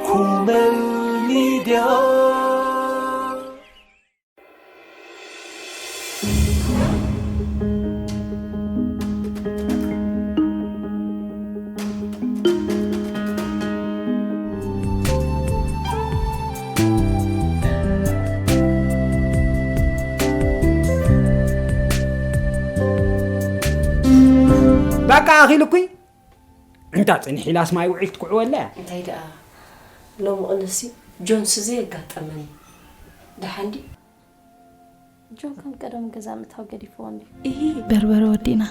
Kumen Media. በቃ ኣኺሉኩይ። እንታ ጽንሕ ኢላስ ማይ ውዒል ትኩዕወላ እያ። እንታይ ደኣ ሎሚ ቅንሲ ጆንስ ዘየጋጠመኒ። ደሓን ድዩ? ጆን ከም ቀደም ገዛ ምእታው ገዲፍዎ እንድዩ። እሂ። በርበረ ወዲእና።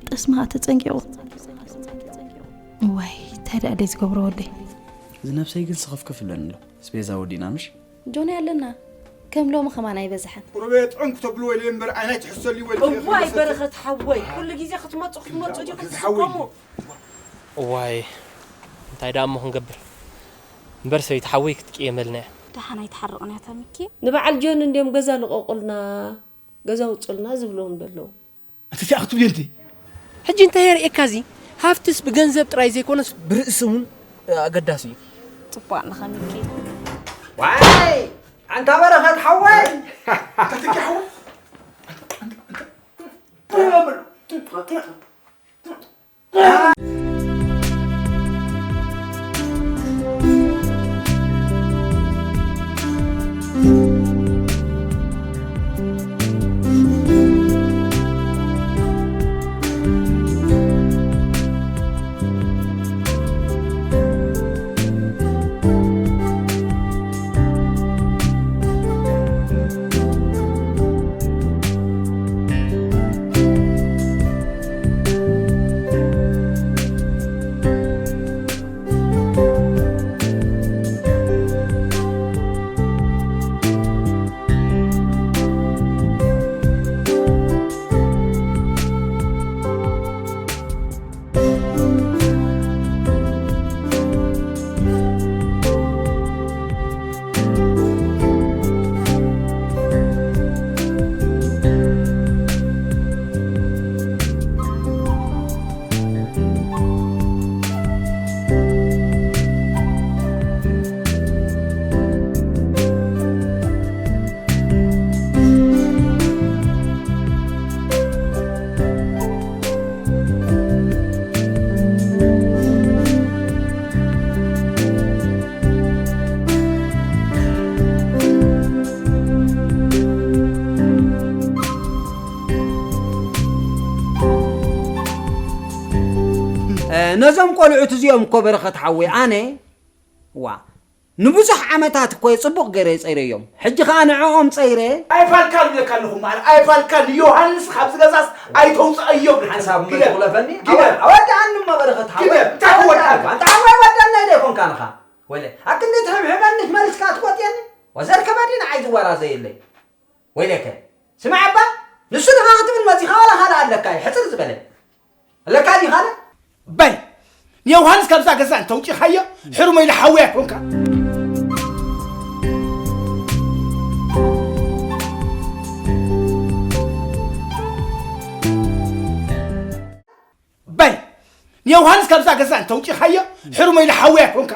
ጠስሚ ተጸንቂቑ። ዋይ፣ እንታይ ደኣ ደይ ዝገብሮ ወደይ። ዝነብሰይ ግን ስኽፍክፍ ይብለኒ ኣሎ። ስቤዛ ወዲእና ምሽ? ጆን ኣለና። ከም ሎሚ ከማን ኣይበዝሐን። ቁሩበ ጥዑም ክተብልዎ ኢለ እምበር፣ ኣይ ናይ ትሕሰልዩ ወይ እዋይ፣ በረኸት ሓወይ፣ ኩሉ ግዜ ክትመጹ ክትመጹ ዲኹም ሓወይ። ትስከሙ? እዋይ፣ እንታይ ደኣ እሞ ክንገብር? እምበር ሰበይቲ ሓወይ ክትቅየመልና እያ። ደሓን ኣይትሓርቕን እያ እታ ሚኪ። ንበዓል ጆን እንድዮም ገዛ ልቐቑልና፣ ገዛ ውጹልና ዝብልዎም ዘለዉ። ኣንተ እንታይ ክትብሊ ኣንቲ? ሕጂ እንታይ የርእየካ እዚ? ሃፍትስ ብገንዘብ ጥራይ ዘይኮነስ ብርእሲ እውን ኣገዳሲ እዩ። ጽቡቕ ኣለኻ ሚኪ። ዋይ! ኣንታ በረኸት ሓወይ! ኣንታ ትኪ ሓወይ! ነዞም ቆልዑት እዚኦም እኮ በረኸት ሓወይ ኣነ ዋ ንብዙሕ ዓመታት እኮ ጽቡቕ ገይረ ጸይረዮም። ሕጂ ኸኣ ንዕኦም ጸይረ። ኣይፋልካን ይብለካ ኣለኹ እምበኣር፣ ኣይፋልካን። ንዮሃንስ ካብዚ ገዛስ ኣይተውጽኣዮም። ሓንሳብ ግደፍ። ግደፍ። ግደፍ። ኣወዳኣኒ እሞ በረኸት ሓወይ። ግደፍ። እንታይ ክወድኣካ? ኣንታ ሓወይ ወዳና ኢለ ይኾንካ ንኻ። ወለ፣ ኣክንዲ ትሕብሕበኒ ትመልስካ ትቆጥየኒ? ወዘር ከበዲ ንዓይ ዝወራዘየለይ። ወይለከ፣ ስማዕ እባ፣ ንሱ ንኻ ክትብል መጺኻ ዋላ ካልእ ኣለካ እዩ፣ ሕጽር ዝበለ። ኣለካ ድዩ ካልእ? በል፣ ንዮሃንስ ካብዛ ገዛ እንተውጺኻዮ፣ ሕሩመይ ንሓውያ ኮንካ። በል፣ ንዮሃንስ ካብዛ ገዛ እንተውጺኻዮ፣ ሕሩመይ ንሓውያ ኮንካ።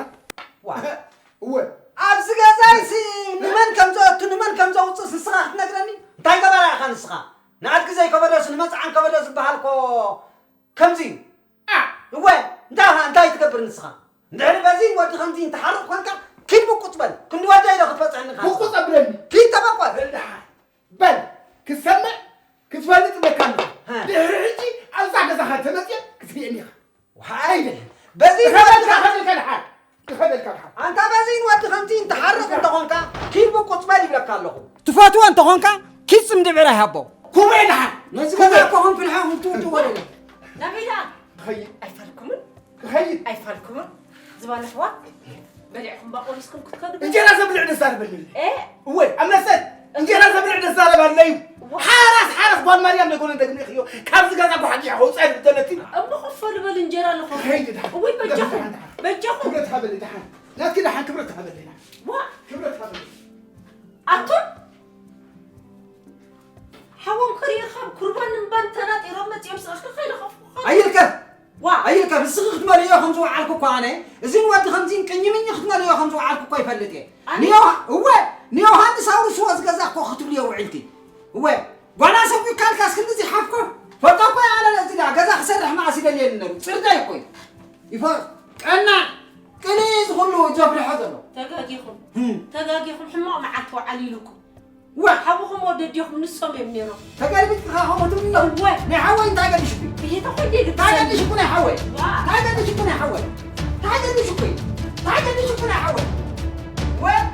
ዋ። እወ። ኣብዚ ገዛይሲ ንመን ከም ዘእቱ፣ ንመን ከም ዘውጽእ ንስኻ ክትነግረኒ? እንታይ ገባራ ኢኻ ንስኻ? ንኣድጊ ዘይከበዶስ ንመጽዓን ከበዶ ዝበሃል እኮ ከምዚ እዩ። ኣ! እወ፣ እንታይ ኢኻ፣ እንታይ ትገብር ንስኻ? እንድሕሪ በዚ ወዲ ከምዚ እንተሓርቕ ኮንካ፣ ኪድ ብቁጽ በል። ክንዲ ወደይ ዶ ክትበጽሐኒ ኢኻ ንስኻ? ብቁጽ ኣብለኒ። ኪድ ተበቆል። በል ደሓን። በል፣ ክትሰምዕ፣ ክትፈልጥ እብለካ ኣለኹ። ሃ። ድሕሪ ሕጂ ኣብዛ ገዛኻ እንተመጽየ ክትርእየኒ ኢኻ። ዋይ፣ በዚ ክኸደልካ፣ ክኸደልካ ደሓን። ክኸደልካ ደሓን። ኣንታ በዚ ወዲ ከምዚ እንተሓርቕ እንተኾንካ፣ ኪድ ብቁጽ በል ይብለካ ኣለኹ። ትፈትዎ እንተኾንካ፣ ኪድ ጽምዲ ብዕራይ ሃቦ። ኩመ ደሓን። ነዚ ኩመ። ገዛ እኮ ኹም ፍልሓ ኹም ትውድዎ ደለ። ናበይ ደኣ? ክኸይድ። ኣይፋልኩምን? ክኸይድ። ኣይፋልኩምን? ዝባን ኣሕዋት በሊዕኩም ባቆሊስኩም ክትከዱ? እንጀራ ዘብልዕ ደስ ኣለኒ። እ? እወ፣ ኣብ መሰል እንጀራ ዘብልዕ ደስ ኣለኒ እዩ። ዋ። ሓራስ፣ ሓራስ ጓል ማርያም ደጎነ ደግሜ ክዮ። ካብዚ ገዛ ጓሓጊ ከውፅእ ኣይብተለቲ። እሞ ኮፍ በሉ በሉ እንጀራ ኣለኹም። ክኸይድ ደሓን። እውይ፣ በጃኹም፣ ደሓን፣ ደሓን። በጃኹም። ክብረት ሃበለይ ደሓን። ናትኪ ደሓን ክብረት ሃበለይ ደሓን። ዋ። ክብረት ሃበለይ። ኣቱም ሓዎም ከሪእኻ ቁርባን እምባን ተናጢሮም መጺኦም ስቕልካ ከይለኸፍኩኻ። ኣይልከፍ። ዋ። ኣይልካ ንስኺ ክትመልዮ ከም ዝወዓልኩ እኮ ኣነ፣ እዚን ወዲ ከምዚን ቅኝምኝ ክትመልዮ ከም ዝወዓልኩ እኮ ይፈልጥ እየ። ኣነ? ንዮሃ-፣ እወ፣ ንዮሃንስ ኣውርስዎ ዝገዛ እኮ ክትብልዮ ውዒልቲ። እወ፣ ጓና ሰብ ይካልካስ ክንድዚ ሓፍኮ? ፈጦ እኮ ይኣለለ እዚ ዳ ገዛ ክሰርሕ መዓስ ይደልየኒ ነሩ። ጽርዳይ እኮ እዩ። ይፈ-፣ ቀና፣ ቅንኢ ዝኹሉ ዘፍልሖ ዘሎ። ተጋጊኹም። እም። ተጋጊኹም፣ ሕማቕ መዓልቲ ወዓሊሉኩም። ዋ! ሓውኹም ወደዲኹም ንሶም እዮም ነይሮም። ተገልቢጥካ ከምኡ ትብሎ? እወ። ናይ ሓወይ እንታይ ገዲሽኩ? ብሂተ ኮይደ እንታይ ይግብሰኒ። ገዲሽኩ ናይ ሓወይ? ዋ! እንታይ ገዲሽኩ ናይ ሓወይ? እንታይ ገዲሽኩ? እንታይ ገዲሽኩ ናይ ሓወይ? ወ-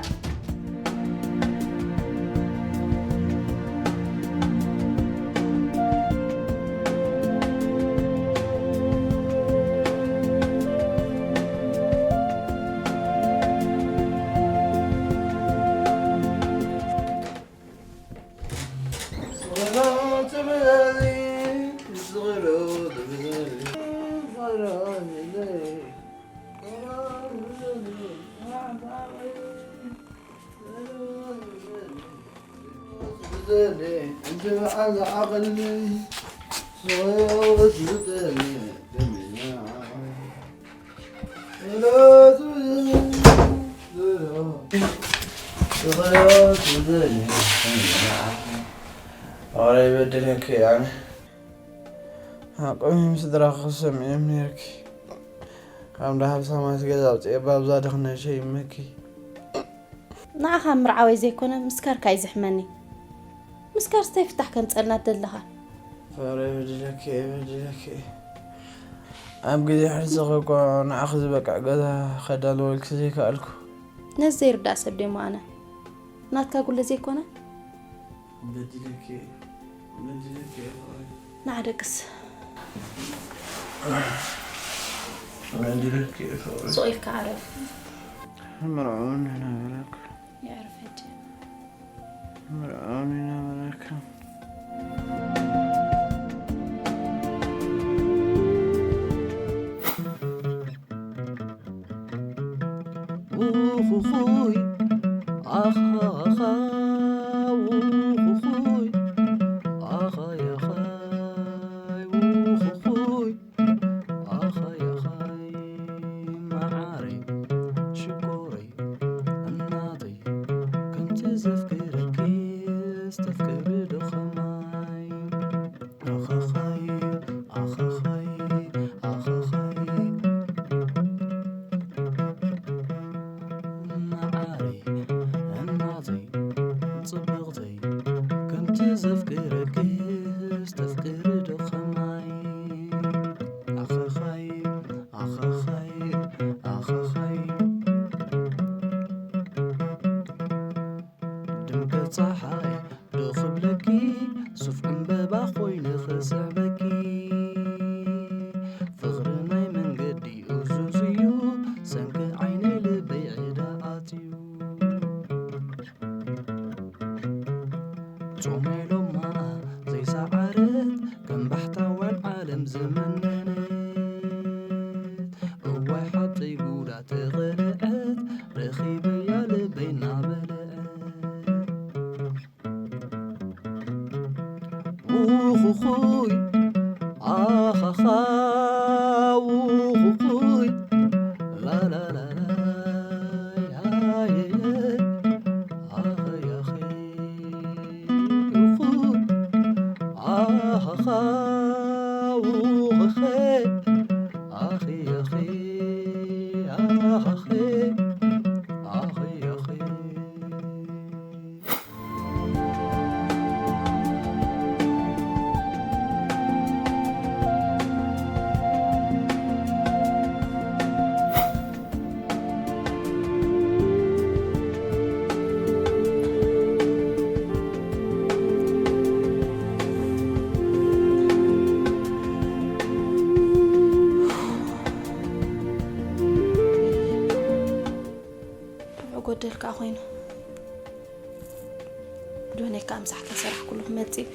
ኧረ ይበድለኪ ኣነ። ኣቆሚም ስድራኺ ክሰምዕዮም ነይርኪ። ካብ እንዳ ሃብታማት ገዛ ኣውፅኤ፣ ብኣብዛ ድኽነት ሸይመኪ። ንዓኻ ምርዓወይ ዘይኮነ፣ ምስካርካ እዩ ዘሕመኒ። ምስካርስ እንታይ ፍታሕ ከምፀልና ትደሊ ኣለኻ? ኧረ ይበድለኪ፣ ይበድለኪ። ኣብ ግዜ ሕርስኺ እኮ ንዓኺ ዝበቅዕ ገዛ ከዳልወልኪ ዘይከኣልኩ። ነዚ ዘይርዳእ ሰብ ደሞ ኣነ? ናትካ ጉለ ዘይኮነ? በዲለኪ፣ በዲለኪ እየ ፍቕረይ። ንዓ ደቅስ። በዲለኪ እየ ፍቕረይ። ስቕ ኢልካ ዕረፍ። መርዓውን ንሕና በላክ። የዕርፍ ሕጂ። መርዓውን ንሕና በላክ። ውኹኹይ፣ ኣኻኻ፣ ውኹኹይ፣ ኣኻይ፣ ኣኻይ፣ ውኹኹይ፣ ኣኻይ፣ ኣኻይ፣ መዓረይ፣ ሽኮረይ፣ እናተይ፣ ከምቲ ዘፍቅረኪስ ተፍቅሪ ዶ ኸማይ? ኣኻኻይ፣ ኣኻኻይ፣ ኣኻኻይ። መዓረይ፣ እናተይ፣ ጽብቕተይ፣ ከምቲ ዘፍቅረኪስ ተፍቅሪ ዶ ኸማይ? ኣኻኻይ፣ ኣኻኻይ፣ ኣኻኻይ። ድምቀት ጸሓይ ዶ ክብለኪ፣ ሱፍ ዕምበባ ኮይነ ክስዕበኪ። ፍቕሪ ናይ መንገዲ እዙዝ እዩ፣ ሰንኪ ዓይነይ ልበይ ዕዳ ኣትዩ። ጾመይ ሎማ ዘይሰዓረት፣ ከም ባሕታውያን ዓለም ዝመነነት። እዋይ ሓብተይ ጉዳ ተቐልዐት፣ ረኺበያ ልበይ እናበልዐት። ውኹኹይ፣ ኣኻኻ፣ ውኹኹይ፣ ላላላላ፣ ያየየ፣ ኣኸያኸ፣ ውኹይ፣ ኣኻኻ፣ ውኹኸ፣ ኣኸያኸ፣ ኣኻኸ፣ ኣኸያኸ። ብዕጎደል ከኣ ኮይኑ። ዶነይ ከኣ ምሳሕ ከይሰራሕኩሉ ክመጽእ።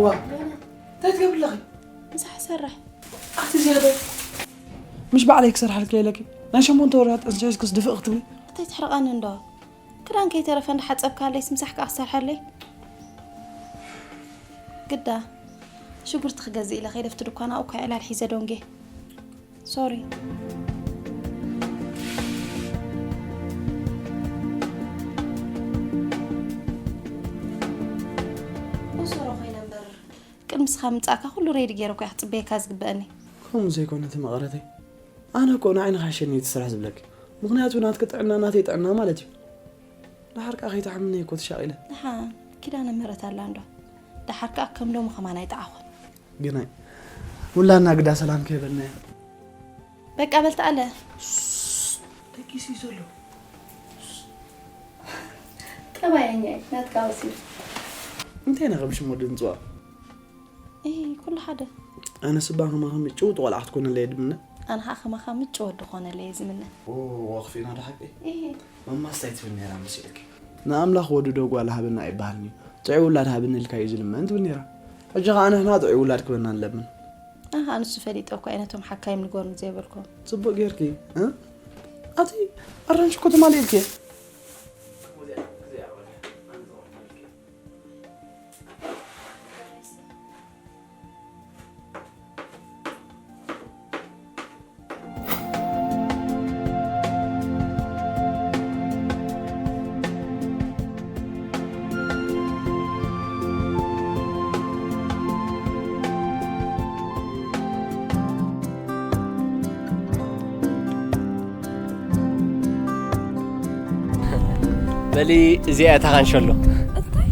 ዋ እንታይ ትገብሪ ኣለኺ? ምሳሕ ሰርሕ። ኣቲ ዝያዳ ምሽ ባዕለይ ክሰርሓልኪ ኢለኪ ናይ ሸሞንተ ወራት እንስሒዝክስ ድፍእ ክትብሊ? እንታይ ትሕርቐኒ እንዶ? ክዳን ከይተረፈ እንዳሓጸብካለይስ ምሳሕ ከኣ ክሰርሐለይ? ግዳ ሽጉርቲ ክገዝእ ኢለ ከይደ ኣብቲ ድኳን ኣብኡ እኳ ዕላል ሒዘ ደንጌ። ሶሪ። እሰሮ ኮይነ እምበር ቅድሚ ስኻ ምምጻእካ ኩሉ ሬዲ ገይረ እኮ እየ ክጽበየካ ዝግበአኒ። ከምኡ ዘይኮነ እቲ መቐረተይ ኣነ እኮ ንዓይ ንኽሕሸኒ እቲ ስራሕ ዝብለኪ። ምኽንያቱ ናትኪ ጥዕና ናተይ ጥዕና ማለት እዩ። ደሓር ከኣ ከይትሓምኒ እኮ ተሻቒለ። ደሓን ኪዳነ ምህረት ኣላ እንዶ። ደሓር ከኣ ከም ሎሚ ከማን ኣይጠዓኹን። ግናይ ውላድና ግዳ ሰላም ከይበልናዮ። በቃ በል ተኣለ። ደቂሱ እዩ ዘሎ። ጠባየኛ እዩ ናትካ ወሲዱ። እንታይ ኢና ከም ሽም ወዲ ንጽዋዕ? እ ኩሉ ሓደ። ኣነ ስባ ከማኻ ምጭውጥ ቆልዓ ክትኮነለይ እየ ድምነ። ኣነ ኸዓ ከማኻ ምጭ ወዲ ክኾነለይ እየ ዝምነ። ኦ፣ ወኽፊና ዶ ሓቂ? እ። ማማስ እንታይ ትብል ነይራ መሲልኪ? ንኣምላኽ ወዲ ዶ ጓል ሃበና ኣይበሃልን እዩ። ጥዑይ ውላድ ሃበኒ ኢልካ እዩ ዝልመን ትብል ነይራ። ሕጂ ኸዓ ንሕና ጥዑይ ውላድ ክበና ንለምን። ኣሃ፣ ንሱ ፈሊጠ እኳ እየ ነቶም ሓካይም ንገሩን ዘይበልኩም። ጽቡቕ ጌርኪ፣ እ? ኣቲ ኣራንሺ እኮ ትማሊ ኢልኪ። በሊ እዚኣ እታ ካንሸሎ። እንታይ?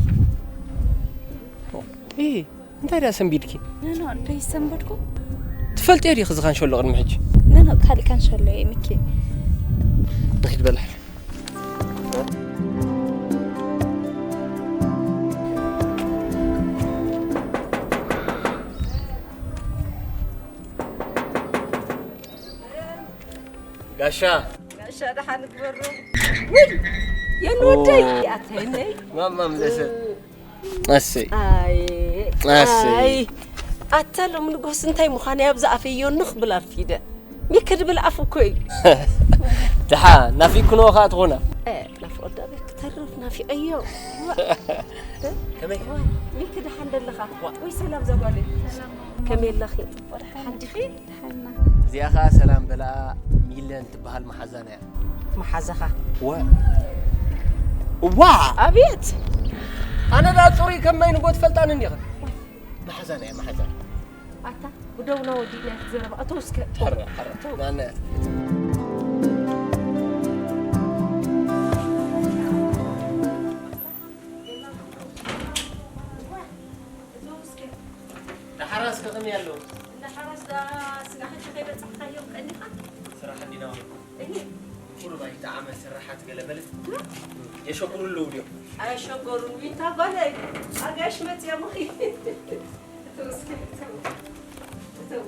እ፣ እንታይ ደኣ ሰንቢድኪ? ኖ፣ ኖ፣ ደይሰንበድኩ። ትፈልጥዮ ዲኺ እዚ ካንሸሎ ቅድሚ ሕጂ? ኖ፣ ኖ፣ ካልእ ካንሸሎ እየ፣ ሚኪ። ንኺድ በላ። ጋሻ። ጋሻ ደሓን ግበሮ። ውይ፣ የን ወደይ፣ ኦ። ኣታ የነይ። ማማ ምለሰ። ኣሰይ። ኣይ፣ ኣሰይ። ኣይ። ኣታ ሎም ንጎስ እንታይ ምዃን እያ ኣብዛ ኣፈዮ ንኽ ብል ኣርፊደ። ሚኪ ድብል ኣፍ እኮ እዩ። ደሓ፣ ናፊቅክንዎ ኸኣ ትኾና። እ፣ ናፍቆት ዳኣ ቤት ክተርፍ ናፊቀዮ። ከመይ? ሚኪ ደሓን ደለኻ? ዋ። ወይ ሰላም ዘጓለይ። ሰላም። ከመይ ኣለኺ? ደሓን ዲኺ? ደሓና። እዚኣ ኸኣ ሰላም በላ ሚለን ትበሃል መሓዛና እያ። መሓዛኻ? ወ-፣ ዋ! ኣቤት! ኣነ ደኣ ጽሩይ ከም ማይ ንጎ ትፈልጣኒ እንዲኺ። መሓዛና እያ፣ መሓዛና። ኣታ፣ ብደውና ወዲእና እቲ ዘረባ። እቶ እስከ፣ እቶ። ሕረ፣ ሕረ። እቶ። ናና እያ። እቶ እስከ። ደሓራ እስከ ከመይ ኣሎ? እንዳ ሓራስ ደኣ ስጋ ሕጂ ከይበጻሕካዮም ቀኒኻ? ስራሕ እንዲና ወርቁ። እሂ። ቁሩብ ኣይጠዓመ ስራሓት ገለ በለ። እ? የሸጉሩ ኣለዉ ድዮም? ኣየሸገሩን ዊንታ ጓለይ። ኣጋይሽ መጽዮም እኺ። እተው እስኪ፣ እተው። እተው።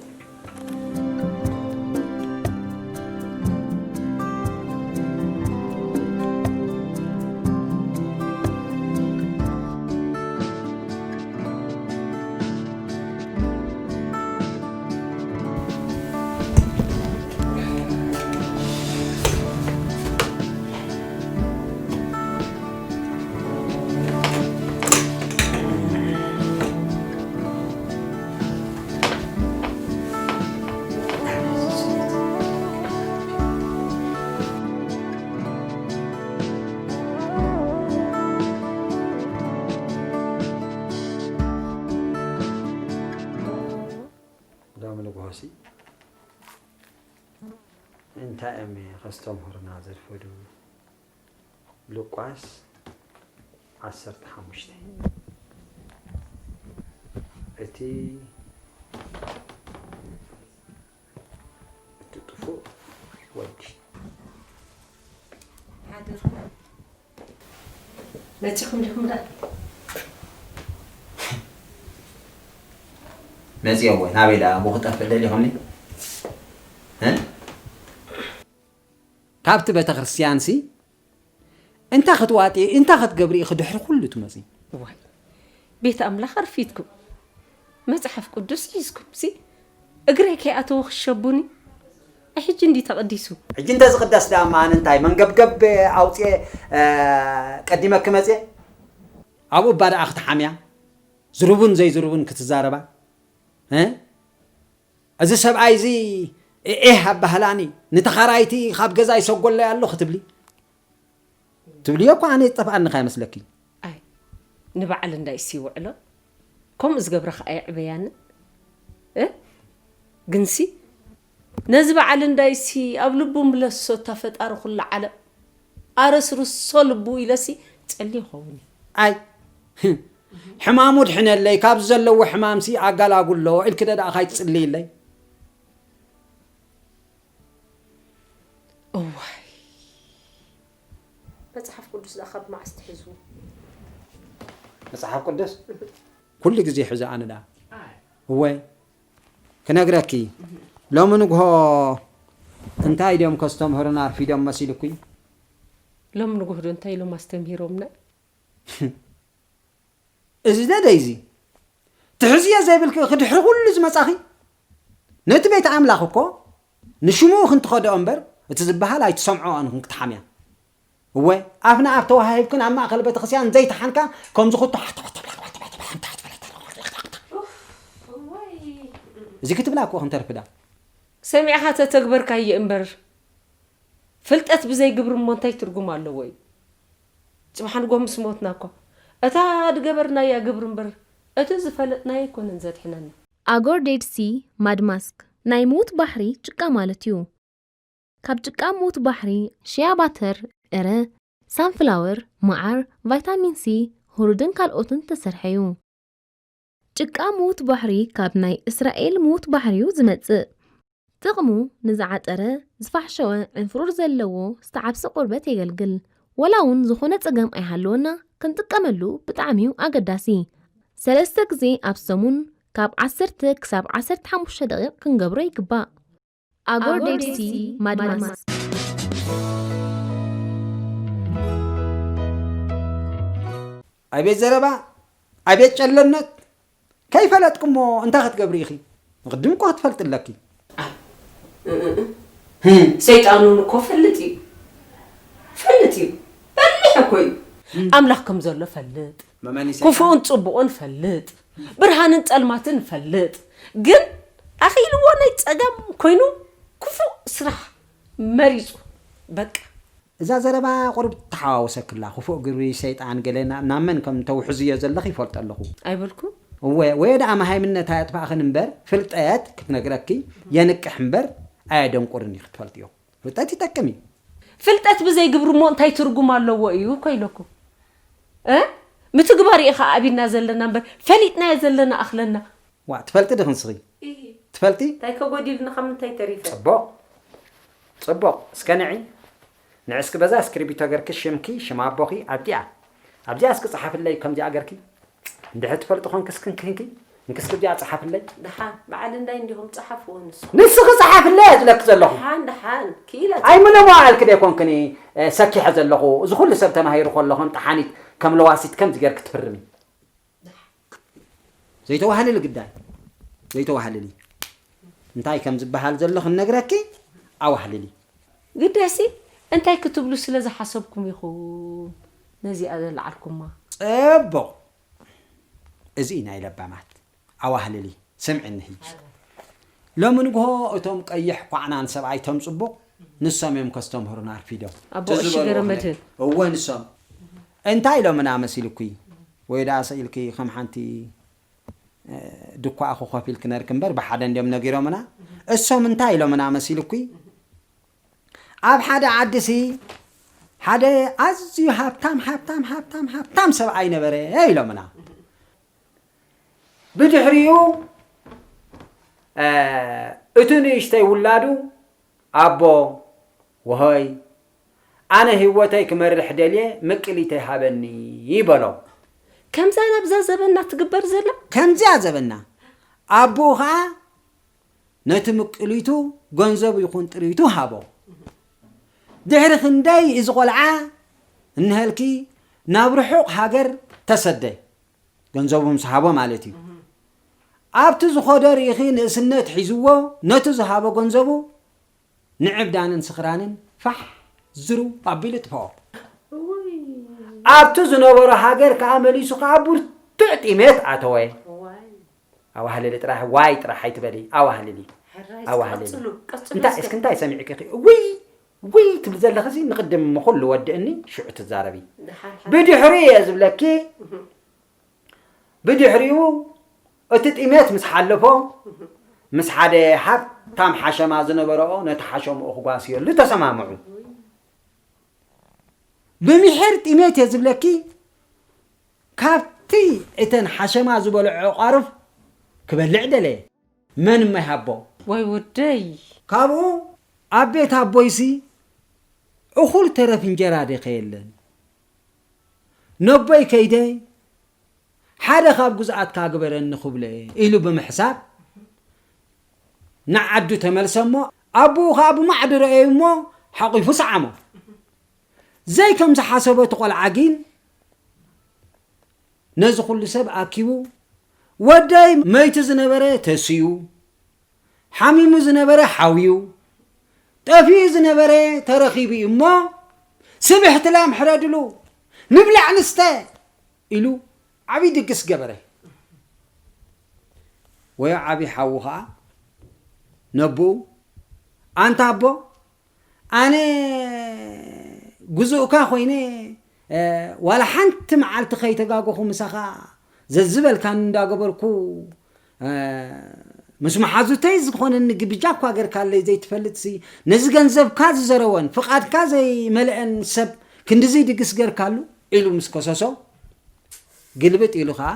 ዳም ንጉሆሲ እንታይ እዮም ከስተምህሩና ዘርፈዱ? ሉቃስ ዓሰርተ ሓሙሽተ። እቲ፣ እቲ ጥፉእ ወዲ። ሓደርኩም። መጺኹም ዲኹም ደኣ? መጺኦም ወይ ናበይ ደኣ? ኣብኡ ክጠፍእ ደሊኹምኒ? እ? ካብቲ ቤተ ክርስቲያንሲ እንታይ ክትዋጥኢ፣ እንታይ ክትገብሪ ኢኺ ድሕሪ ኩሉ ትመጺ? ዋይ፣ ቤት ኣምላኽ ኣርፊድኩም። መጽሓፍ ቅዱስ ሒዝኩም ሲ እግረይ ከይኣተወ ክሸቡኒ። ሕጂ እንዲ ተቐዲሱ። ሕጂ እንተዝቕደስ ደኣ እማ ኣነ እንታይ መንገብገብ ኣውፅኤ፣ እ፣ ቀዲመኪ መፅኤ? ኣብኡ እባ ደኣ ክትሓምያ፣ ዝርቡን ዘይዝርቡን ክትዛረባ፣ እ? እዚ ሰብኣይ እዚ ኤህ ኣባህላኒ፣ ንተኻራይቲ ካብ ገዛ ይሰጎለይ ኣሎ ክትብሊ፣ ትብልዮ እኮ ኣነ ዝጠፍኣኒ ከይመስለኪ። ኣይ፣ ንበዓል እንዳይሲ ይውዕሎ። ከምኡ ዝገብረ ከኣ የዕበያኒ። እ? ግንሲ፣ ነዚ በዓል እንዳይሲ ኣብ ልቡ ምለሶ፣ እታ ፈጣሪ ኩሉ ዓለም ኣረስርሶ ልቡ ኢለሲ ጸሊ ይኸውን እዩ። ኣይ፣ ሕማሙ ድሕነለይ፣ ካብ ዘለዎ ሕማምሲ ኣጋላጉሎ ኢልኪ ዶ ደኣ ካይትጽልይለይ? እዋይ፣ መጽሓፍ ቅዱስ ደኣ ካብ መዓስ ትሕዝዎ? መጽሓፍ ቅዱስ ኩሉ ግዜ ሕዘ ኣነ ደኣ። እወ፣ ክነግረኪ፣ ሎሚ ንግሆ እንታይ ድዮም ከስተምህሩና ኣርፊዶም መሲልኩ? ሎሚ ንግሆ ዶ እንታይ ኢሎም ኣስተምሂሮምና? እዚ ደደይ እዚ ትሕዝዮ ዘይብልኪ፣ ክድሕሪ ኩሉ ዝመጻኺ፣ ነቲ ቤት ኣምላኽ እኮ ንሽምኡ ክንትኸድኦ እምበር፣ እቲ ዝበሃል ኣይትሰምዖኦን ክንክትሓምያ። እወ፣ ኣፍና ኣፍ ተዋሃሂብክን ኣብ ማእከል ቤተክርስትያን ዘይተሓንካ፣ ከምዚ ኩቶ እዚ ክትብላ እኮ ክንተርፍዳ። ሰሚዕኻ ተተግበርካዮ እምበር፣ ፍልጠት ብዘይ ግብሪ እሞ እንታይ ትርጉም ኣለዎ እዩ? ጽባሕ ንግሆ ምስ ሞትና እኮ፣ እታ ዝገበርናያ ግብሪ እምበር፣ እቲ ዝፈለጥናዮ ኣይኮነን ዘድሕነና። ኣጎር ዴድ ሲ ማድ ማስክ ናይ ምዉት ባሕሪ ጭቃ ማለት እዩ። ካብ ጭቃ ምዉት ባሕሪ፣ ሽያ ባተር፣ ዕረ፣ ሳንፍላወር፣ መዓር፣ ቫይታሚን ሲ፣ ሁሩድን ካልኦትን ዝተሰርሐ እዩ። ጭቃ ምዉት ባሕሪ ካብ ናይ እስራኤል ምዉት ባሕሪ እዩ ዝመጽእ። ጥቕሙ ንዝዓጠረ፣ ዝፋሕሸወ፣ ዕንፍሩር ዘለዎ፣ ዝተዓብሰ ቆርበት የገልግል። ወላ እውን ዝኾነ ጸገም ኣይሃለወና፣ ክንጥቀመሉ ብጣዕሚ እዩ ኣገዳሲ። ሰለስተ ግዜ ኣብ ሰሙን ካብ ዓሰርተ ክሳብ ዓሰርተ ሓሙሽተ ደቂቕ ክንገብሮ ይግባእ። ኣጎር ዴድ ሲ ማድማስ። ኣቤት ዘረባ፣ ኣቤት ጨለነት። ከይፈለጥኩሞ እንታይ ክትገብሪ ኢኺ? ንቕድም እኮ ክትፈልጢ ኣለኪ። እ፣ እ፣ እ። ህም። ሰይጣን እውን እኮ ፈልጥ እዩ። ፈልጥ እዩ። በሊሕ እኮ እዩ። ኣምላኽ ከም ዘሎ ፈልጥ። መመሊሰ ክፉእን ጽቡቕን ፈልጥ። ብርሃንን ጸልማትን ፈልጥ። ግን ኣኺልዎ ናይ ጸገም ኮይኑ ክፉእ ስራሕ መሪጹ። በቃ። እዛ ዘረባ ቁሩብ ትሓዋወሰክላ። ክፉእ ግብሪ ሰይጣን ገለ ና-፣ ናብ መን ከም ተውሕዝዮ ዘለኺ ይፈልጦ ኣለኹ። ኣይበልኩ። እወ፣ ወይ ደኣ መሃይምነት ኣየጥፋእኽን እምበር፣ ፍልጠት ክትነግረኪ የንቅሕ እምበር ኣየደንቁርን እዩ፣ ክትፈልጥዮ። ፍልጠት ይጠቅም እዩ። ፍልጠት ብዘይ ግብሪ እሞ እንታይ ትርጉም ኣለዎ እዩ እኮ ኢለኩም። እ? ምትግባር እዩ ኸዓ ኣቢና ዘለና እምበር፣ ፈሊጥናዮ ዘለና ኣኽለና። ዋ፣ ትፈልጢ ዲኺ ንስኺ? እሂ። ትፈልጢ? እንታይ ከጎዲልና፣ ካብ ምንታይ ተሪፈ? ጽቡቕ። ጽቡቕ። እስከ ንዒ። ንዒ እስኪ በዛ እስክሪቢቶ ገርኪ ሽምኪ፣ ሽም ኣቦኺ ኣብዚኣ። ኣብዚኣ እስኪ ጸሓፍለይ ከምዚኣ ገርኪ። እንድሕር ትፈልጢ ኾንኪ እስኪ እንኪ፣ እንኪ፣ እንኪ እስኪ እዚኣ ጸሓፍለይ። ደሓን፣ በዓል እንዳይ እንዲኹም ጸሓፍዎ ንስኹም። ንስኺ ጸሓፍለይ እየ ዝብለኪ ዘለኹ። ደሓን፣ ደሓን፣ ክኢላ ኣይምነ መዋዕልኪ ዶ ኣይኮንክኒ፣ እ፣ ሰኪሐ ዘለኹ። እዚ ኩሉ ሰብ ተማሂሩ ከሎ ከም ጠሓኒት፣ ከም ለዋሲት ከምዚ ገርኪ ትፍርሚ። ዘይተዋህልሊ ግዳይ። ዘይተዋህልሊ። እንታይ ከም ዝበሃል ዘሎ ክንነግረኪ ኣዋህልሊ። ግዳሲ እንታይ ክትብሉ ስለ ዝሓሰብኩም ኢኹም ነዚኣ ዘልዓልኩማ? ጽቡቕ። እዚ እዩ ናይ ለባማት። ኣዋህልሊ። ስምዕኒ ህጂ። ሎሚ ንግሆ እቶም ቀይሕ ኳዕናን ሰብኣይ ተም ጽቡቕ፣ ንሶም እዮም ከስተምህሩና ኣርፊዶም። ኣቦ እቲ ቀሺ ዝበልዎ ገረመድህን። ክነ-፣ እወ፣ ንሶም። እንታይ ኢሎምና መሲልኩ? ወይ ደኣ ሰኢልኪ ከም ሓንቲ፣ እ፣ ድኳ እኹ ኮፍ ኢልኪ ነርኪ እምበር ብሓደ እንድዮም ነጊሮምና። እሶም እንታይ ኢሎምና መሲልኩ? ኣብ ሓደ ዓዲሲ ሓደ ኣዝዩ ሃብታም፣ ሃብታም፣ ሃብታም፣ ሃብታም ሰብኣይ ነበረ ኢሎምና። ብድሕሪኡ፣ እ፣ እቲ ንእሽተይ ውላዱ፣ "ኣቦ፣ ወሆይ፣ ኣነ ህይወተይ ክመርሕ ደልየ፣ ምቅሊተይ ሃበኒ" በሎ። ከምዛ ናብዛ ዘበና ትግበር ዘላ? ከምዚኣ ዘበና። ኣቦኡ ኸዓ ነቲ ምቅሊቱ ገንዘብ ይኹን ጥሪቱ ሃቦ። ድሕሪ ክንደይ እዚ ቆልዓ እንሀልኪ ናብ ርሑቕ ሃገር ተሰደ። ገንዘቡ ምስ ሃቦ ማለት እዩ። ኣብቲ ዝኸዶ ርኢኺ ንእስነት ሒዝዎ ነቲ ዝሃቦ ገንዘቡ ንዕብዳንን ስኽራንን ፋሕ ዝሩ ኣቢሉ ጥፍኦ። ኣብቲ ዝነበሮ ሃገር ከኣ መሊሱ ከኣ ብርቱዕ ጢሜት ኣተወ። ኣዋህልሊ ጥራሕ ዋይ ጥራሕ ኣይትበሊ። ኣዋህልሊ ኣዋህልሊ እንታይ እስኪ እንታይ ሰሚዕኪ ኢኺ? ውይ ውይ ትብል ዘለኺ እዚ ንቕድም እሞ ኩሉ ወድእኒ ሽዑ ትዛረቢ። ብድሕሪ እየ ዝብለኪ። ብድሕሪኡ እቲ ጢሜት ምስ ሓለፎ ምስ ሓደ ሃብታም ሓሸማ ዝነበረኦ ነቲ ሓሸምኡ ክጓስየሉ ተሰማምዑ። ብምሒር ጢሜት እየ ዝብለኪ ካብቲ እተን ሓሸማ ዝበልዖ ቋርፍ ክበልዕ ደለየ። መን እሞ ይሃቦ? ወይ ወደይ። ካብኡ ኣብ ቤት ኣቦይሲ እኹል ተረፍ እንጀራ ድኸ የለን? ነቦይ ከይደ ሓደ ካብ ግዝኣትካ ግበረኒ ክብሎ እየ ኢሉ ብምሕሳብ ንዓዱ ተመልሰ እሞ ኣቦኡ ኸዓ ብማዕዶ ረኣዩ እሞ ሓቒፉ ሰዓሞ። ዘይከም ዝሓሰቦ እቲ ቆልዓ ግን ነዚ ኩሉ ሰብ ኣኪቡ ወደይ መይቱ ዝነበረ ተሲኡ፣ ሓሚሙ ዝነበረ ሓውዩ፣ ጠፊኡ ዝነበረ ተረኺቡ እዩ እሞ ስብሕቲ ላም ሕረድሉ፣ ንብላዕ ንስተ ኢሉ ዓብዪ ድግስ ገበረ። ወዮ ዓብዪ ሓዉ ኸዓ ነቦኡ ኣንታ ኣቦ ኣነ ግዙእካ ኮይነ ዋላ ሓንቲ መዓልቲ ከይተጋገኹ ምሳኻ ዘዝበልካኒ እንዳገበርኩ ምስ መሓዙተይ ዝኾነኒ ግብጃ እኳ ገርካለይ ዘይትፈልጥሲ ነዚ ገንዘብካ ዝዘረወን ፍቓድካ ዘይመልአን ሰብ ክንድዚ ድግስ ገርካሉ ኢሉ ምስ ከሰሶ ግልብጥ ኢሉ ኸዓ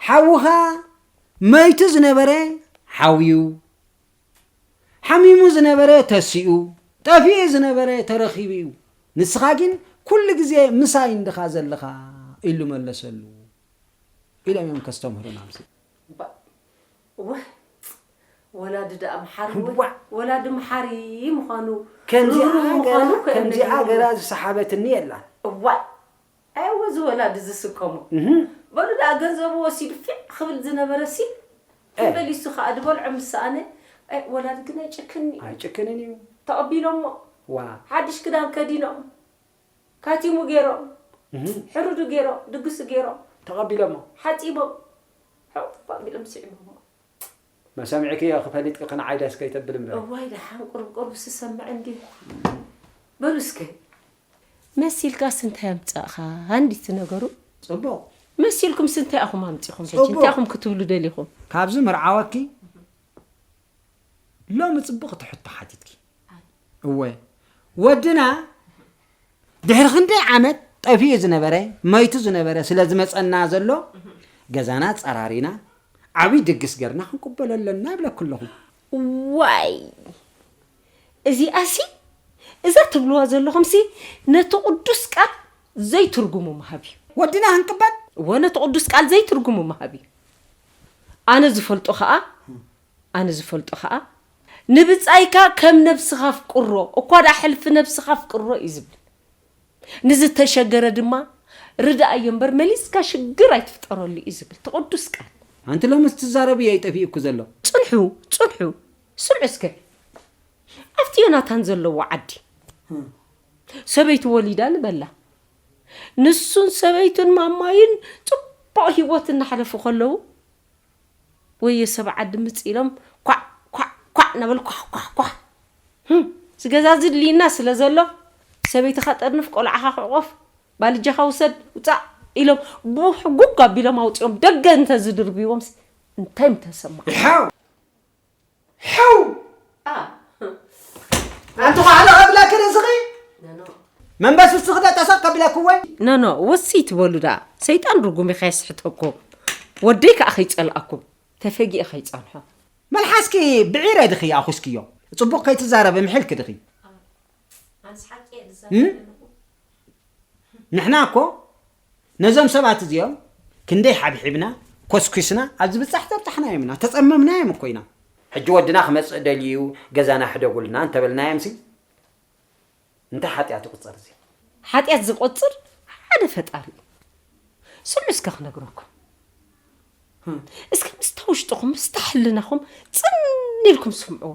ሓውኻ መይቱ ዝነበረ ሓውዩ ሓሚሙ ዝነበረ ተሲኡ፣ ጠፊኡ ዝነበረ ተረኺቡ እዩ። ንስኻ ግን ኩሉ ግዜ ምሳይ እንድኻ ዘለኻ ኢሉ መለሰሉ ኢሎም እዮም ከስተምህሩና። ኣብዚ እዋ፣ ወላዲ ደኣ መሓሪ ወይ? እዋ። ወላዲ መሓሪ ምዃኑ፣ ከምዚኣ ርህሩህ ገራ፣ ምዃኑ እኮ እዮም ከምዚኣ ነጊሮምና። ገራ ዝሰሓበትኒ የላን። እዋ። ኣየወ ዝወላድ ዝስከሞ። እህ። በሉ ደኣ ገንዘቡ ወሲዱ ፊዕ ክብል ዝነበረ ሲ እ። መሊሱ ኸዓ ዝበልዖ ምስ ሰኣነ፣ ኣይ፣ ወላድ ግን ኣይጭክን እዩ። ኣይጭክንን እዩ። ተቐቢሎሞ። ዋ። ሓድሽ ክዳን ከዲኖም። ካቲሙ ገይሮም። እህ። ሕሩዱ ገይሮም፣ ድግሱ ገይሮም። ተቐቢሎሞ። ሓጺቦም። ሕፍ ኣቢሎም ስዒቦሞ። መሰሚዕክዮ ክፈሊጥኪ ክንዓይ ደስ ከይተብሊ እምበር። እዋይ ደሓን ቁሩብ ቁሩብ ስሰምዕ እንድዩ። በሉ እስከ። መሲልካስ እንታይ ኣምጻእኻ? እንዲ እቲ ነገሩ። ጽቡቕ። መሲልኩምስ እንታይ ኢኹም ኣምጺኹም? ሕጂ ጽቡቕ። እንታይ ኢኹም ክትብሉ ደሊኹም? ካብዚ ምርዓወኪ ሎሚ ጽቡቕ ትሕቶ ሓቲትኪ። እወ። ወድና ድሕሪ ክንደይ ዓመት ጠፊኡ ዝነበረ፣ መይቱ ዝነበረ ስለ ዝመጸና ዘሎ፣ ገዛና ጸራሪና፣ ዓብዪ ድግስ ገርና ክንቅበሎ ኣለና ይብለኩ ኣለኹ። ዋይ! እዚኣሲ፣ እዛ ትብልዋ ዘለኹምሲ ነቲ ቅዱስ ቃል ዘይትርጉሙ ምሃብ እዩ። ወድና ክንቅበል? እወ፣ ነቲ ቅዱስ ቃል ዘይትርጉሙ ምሃብ እዩ። ኣነ ዝፈልጦ ኸኣ፣ ኣነ ዝፈልጦ ኸኣ፣ ንብጻይካ ከም ነብስኻ ኣፍቅሮ፣ እኳ ደኣ ሕልፊ ነብስኻ ኣፍቅሮ እዩ ዝብል። ንዝተሸገረ ድማ ርድኣዮ እምበር መሊስካ ሽግር ኣይትፍጠረሉ እዩ ዝብል እቲ ቅዱስ ቃል። ኣንቲ ሎምስ ትዛረብዮ እዩ ጠፊኡኪ ዘሎ። ጽንሑ፣ ጽንሑ። ስምዑ እስከ። ኣብቲ ዮናታን ዘለዎ ዓዲ ሰበይቱ ወሊዳ ንበላ። ንሱን ሰበይቱን ማማይን ጽቡቕ ህይወት እናሕለፉ ከለዉ፣ ወየ ሰብ ዓዲ ምጽእ ኢሎም ኳዕ ኳዕ ኳዕ እናበሉ ኳሕ ኳሕ ኳሕ። ህም፣ እዚ ገዛ እዚ ድልዩና ስለ ዘሎ ሰበይትኻ ጠርንፍ፣ ቆልዓኻ ክዕቆፍ፣ ባልጃኻ ውሰድ ውጻእ ኢሎም ብሕጉግ ኣቢሎም ኣውጺኦም ደገ እንተዝድርብይዎምስ እንታይ ምተሰምዓ? ይሓው! ሕው! ኣ። ኣንቲ ኳዕለ ከብለኪ ርእስኺ? ነኖ። መንበስ እስኺ ዶ ጠሰቕ ከብለኪ ወይ? ነኖ፣ ወሲ ትበሉ ደኣ። ሰይጣን ርጉም እዩ ከየስሕተኩም። ወደይ ከኣ ከይጸልኣኩም። ተፈጊኤ ከይጸንሖ። መልሓስኪ ብዒረ ድኺ ኣኹስክዮ? ጽቡቕ ከይትዛረቢ ምሒልኪ ድኺ? ኣንስ ሓቂ እየ ዝዛረብ እም? ዘለኹ። ንሕና እኮ ነዞም ሰባት እዚኦም ክንደይ ሓብሒብና፣ ኮስኲስና፣ ኣብ ዝብጻሕ ዘብጻሕናዮም ኢና፣ ተጸመምናዮም እኮ ኢና። ሕጂ ወድና ክመጽእ ደልዩ፣ ገዛና ሕደጉልና እንተበልናዮምሲ፣ እንታይ ሓጢኣት ይቑጸር እዚ? ሓጢኣት ዝቖጽር ሓደ ፈጣሪ እዩ። ስምዑ እስከ ክነግረኩም። እስኪ ምስታ ውሽጥኹም ምስታ ሕልናኹም ጽን ኢልኩም ስምዕዎ።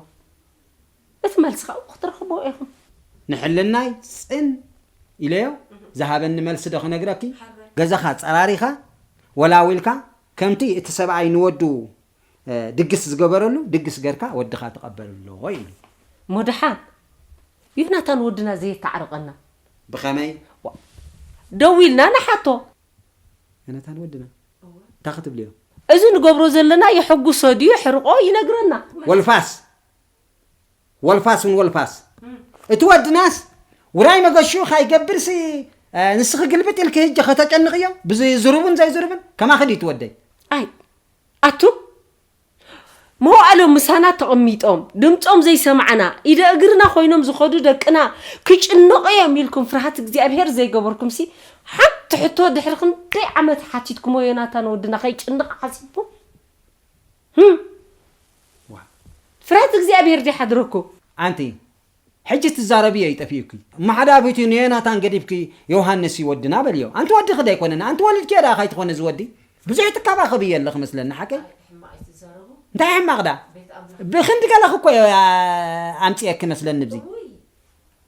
እቲ መልሲ ካብኡ ክትረኽብዎ ኢኹም። ንሕልናይ ጽን ኢለዮ። ዝሃበኒ መልሲ ዶ ክነግረኪ? ገዛኻ ጸራሪኻ ወላዊልካ ከምቲ እቲ ሰብኣይ ንወዱ ድግስ ዝገበረሉ ድግስ ገርካ ወድኻ ተቐበልሎ ኢሉ። ሞደሓን፣ ዮናታን ወድና ዘየተዓርቐና። ብኸመይ? ደው ኢልና ንሓቶ። ዮናታን ወድና እንታይ ክትብልዮ? እዚ ንገብሮ ዘለና የሐጉሶ ድዩ የሕርቆ ይነግረና። ወልፋስ ወልፋስ ውን ወልፋስ። እቲ ወድናስ ውራይ መገሽኡ ካይገብርሲ ንስኺ ግልብጥ ኢልኪ ህጂ ከተጨንቕዮ ብዝርቡን ዘይዝርቡን ከማኺ ድዩ ትወደይ? ኣይ ኣቱም መዋእሎም ምሳና ተቐሚጦም ድምፆም ዘይሰማዕና ኢደ እግርና ኮይኖም ዝኸዱ ደቅና ክጭነቑ እዮም ኢልኩም ፍርሃት እግዚኣብሄር ዘይገበርኩምሲ ሓንቲ ሕቶ ድሕሪ ክንደይ ዓመት ሓቲትኩሞ ዮናታን ወድና ከይጭንቕ ሓሲብኩም? ህም። ፍርሃት እግዚኣብሄር ድዩ ሓድረኩም? ኣንቲ ሕጂ ትዛረብዮ ይጠፊኡኪ። ማሓዳፊቱ ንዮናታን ገዲፍኪ ዮሃንስ እዩ ወድና በልዮ። ኣንቲ ወድኺ ዶ ኣይኮነን? ኣንቲ ወሊድኪዮ ደኣ ካይትኾነ እዚ ወዲ? ብዙሕ ትካባኸብዮ ኣለኺ መስለኒ ሓቀይ? እንታይ ሕማቕ ደኣ? ብኽንዲ ገለኺ እኮ እየ ኣምፅየኪ መስለኒ ብዚ።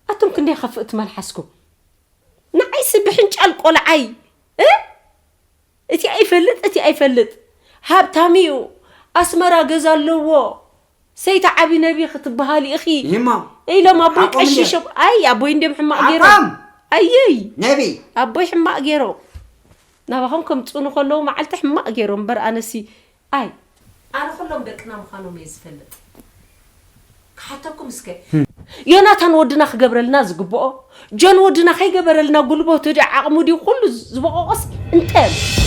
ኣቱም ክንደይ ከፍእቲ መልሓስኩም። ንዓይሲ ብሕንጫል ቆልዓይ እቲ ኣይፈልጥ እቲ ኣይፈልጥ ሃብታም እዩ ኣስመራ ገዛ ኣለዎ ሰይቲ ዓቢ ነቢ ክትበሃል ኢኺ ኢሎም ኣቦይ ቀሺሾም ኣይ ኣቦይ እንዲም ሕማቕ ገይሮም ኣየይ ነቢ ኣቦይ ሕማቕ ገይሮም ናባኹም ከምፅኡኒ ከለዉ መዓልቲ ሕማቕ ገይሮም እምበር ኣነሲ ኣይ ኣነ ኩሎም ደቅና ምዃኖም እየ ዝፈልጥ ክሓተኩም እስከ ዮናታን ወድና ክገብረልና ዝግብኦ ጆን ወድና ከይገበረልና ጉልበቱ ድዩ ዓቕሙ ድዩ ኩሉ ዝበቆቆስ እንታይ ኣሎ